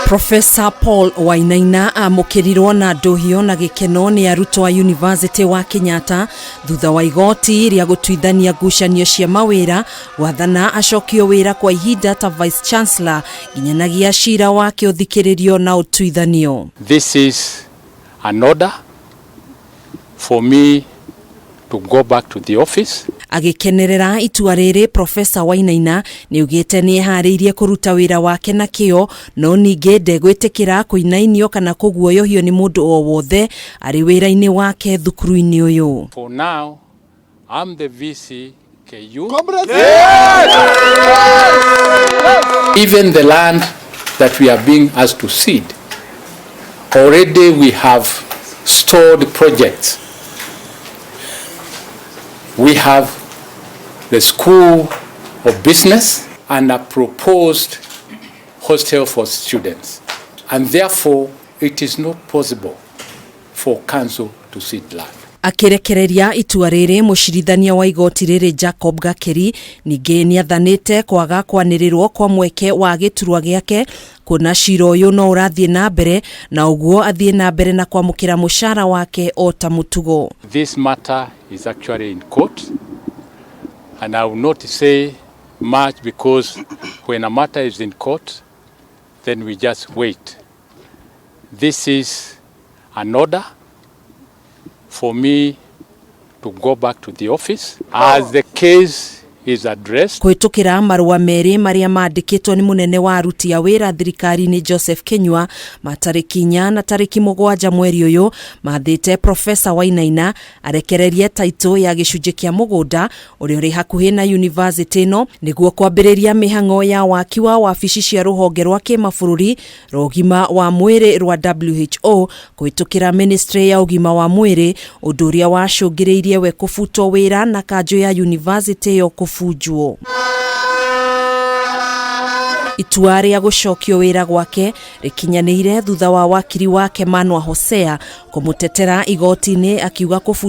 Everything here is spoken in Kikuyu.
Professor Paul Wainaina amũkĩrirwo na ndũhio na gĩkeno nĩ arutwo a University wa Kenyatta thutha wa igoti rĩa gũtuithania ngucanio cia mawĩra gwathana acokio wĩra kwa ihinda ta Vice Chancellor nginyanagia cira wake ũthikĩrĩrio na ũtuithanio. This is an order for me to go back to the office. Agĩkenerera itua rĩrĩ, Professor Wainaina nĩaugĩte nĩeharĩirie kũruta wĩra wake na kĩo, no ningĩ ndegwĩtĩkĩra kũinainio kana kũguoyohio nĩ mũndũ o wothe arĩ wĩra-inĩ wake thukuru-inĩ ũyũ. For now, I'm the VC KU. Even the land that we are being asked to cede, already we have stored projects. We have the School of Business and a proposed hostel for students. And therefore, it is not possible for council to cede land. Akĩrekereria itua rĩrĩ, mũcirithania wa igoti rĩrĩ Jacob Gakeri ningĩ nĩathanĩte kwaga kwanĩrĩrwo kwa mweke wa gĩturwa gĩake kuona cira ũyũ no ũrathiĩ na mbere na ũguo athiĩ na mbere na kwamũkĩra mũcara wake o ta mũtugo. This matter is actually in court, and I will not say much because when a matter is in court, then we just wait. This is an order for me to go back to the office as the case is addressed. Kũhĩtũkĩra marũa merĩ marĩa mandĩkĩtwo nĩ mũnene wa aruti a wĩra thirikari-inĩ Joseph Kinyua ma tarĩki 4 na tarĩki 7 mweri ũyũ, mathĩte Professor Wainaina arekererie taitũ ya gĩcunjĩ kĩa mũgũnda ũrĩa ũrĩ hakuhĩ na university ĩno nĩguo kwambĩrĩria mĩhang'o ya waki wa wabici cia rũhonge rwa kĩmabũrũri rwa ũgima wa mwĩrĩ rwa WHO kũhĩtũkĩra ministry ya ũgima wa mwĩrĩ, ũndũ ũrĩa wacũngĩrĩirie we kũbutwo wĩra na kanjũ ya university ĩyo kũbunjwo. Itua rĩa gũcokio wĩra gwake rĩkinyanĩire thutha wa wakiri wake Manwa Hosea kũmũtetera igoti-inĩ akiuga kũbutwo